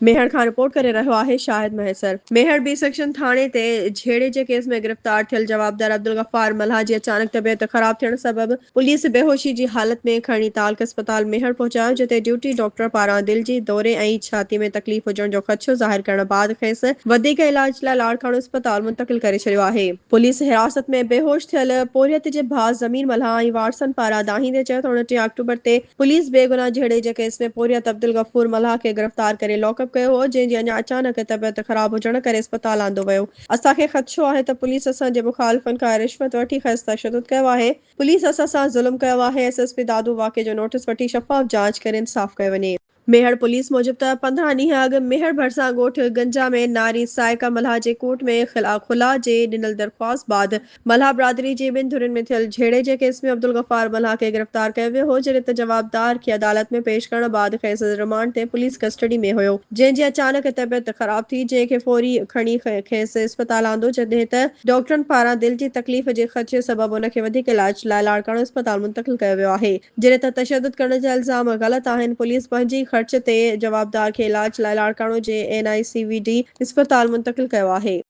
ميهڙ کان رپورٽ ڪري رهيو آهي شاهد مهيسر. ميهڙ بي سيڪشن ٿاڻي تي جهيڙي جي ڪيس ۾ گرفتار ٿيل جوابدار عبدالغفار ملاح جي اچانڪ طبيعت خراب ٿيڻ سبب پوليس بيهوشي جي حالت ۾ کڻي تعلقه اسپتال ميهڙ پهچايو جتي ڊيوٽي ڊاڪٽر پاران دل جي دوري ۽ ڇاتي ۾ تڪليف هجڻ جو خدشو ظاهر ڪرڻ بعد کيس وڌيڪ علاج لاء لاڙڪاڻو اسپتال منتقل ڪري ڇڏيو آهي. پوليس حراست ۾ بيهوش ٿيل پورهيت جي ڀاء ضمير ملاح ۽ وارثن پاران دانهيندي چيو ته 29 آڪٽوبر تي پوليس بيگناهه جهيڙي جي ڪيس ۾ پورهيت عبدالغفور ملاح کي گرفتار ڪري لاڪ اپ ڪيو هو، جنهن جي اڃا اچانڪ طبيعت خراب هجڻ ڪري اسپتال آندو ويو. اسان کي خدشو آهي ته پوليس اسان جي مخالفن کان رشوت وٺي کيس تشدد ڪيو آهي، پوليس اسان سان ظلم ڪيو آهي، ايس ايس پي دادو واقعي جو نوٽيس وٺي شفاف جاچ ڪري انصاف ڪيو وڃي. ميهڙ پوليس موجب ته 15 ڏينهن اڳ ميهڙ ڀرسان ڳوٺ گنجا ۾ ناري سائقه ملاح جي ڪورٽ ۾ خلع جي ڏنل درخواست بعد ملاح برادري جي ٻن ڌرين ۾ ٿيل جهيڙي جي ڪيس ۾ عبدالغفار ملاح کي گرفتار ڪيو ويو هو جڏهن ته جوابدار کي عدالت ۾ پيش ڪرڻ بعد کيس رمانڊ تي پوليس ڪسٽڊي ۾ هيو جنهن جي اچانڪ طبيعت خراب ٿي جنهن کي فوري کڻي کيس اسپتال آندو جڏهن ته ڊاڪٽرن پاران دل جي تڪليف جي خدشي سبب ان کي وڌيڪ علاج لاء لاڙڪاڻو اسپتال منتقل ڪيو ويو آهي جڏهن ته تشدد ڪرڻ جا الزام غلط آهن پوليس پنهنجي خرچ تي جوابدار کي علاج لاء لاڙڪاڻو جي N I C V D اسپتال منتقل ڪيو آهي.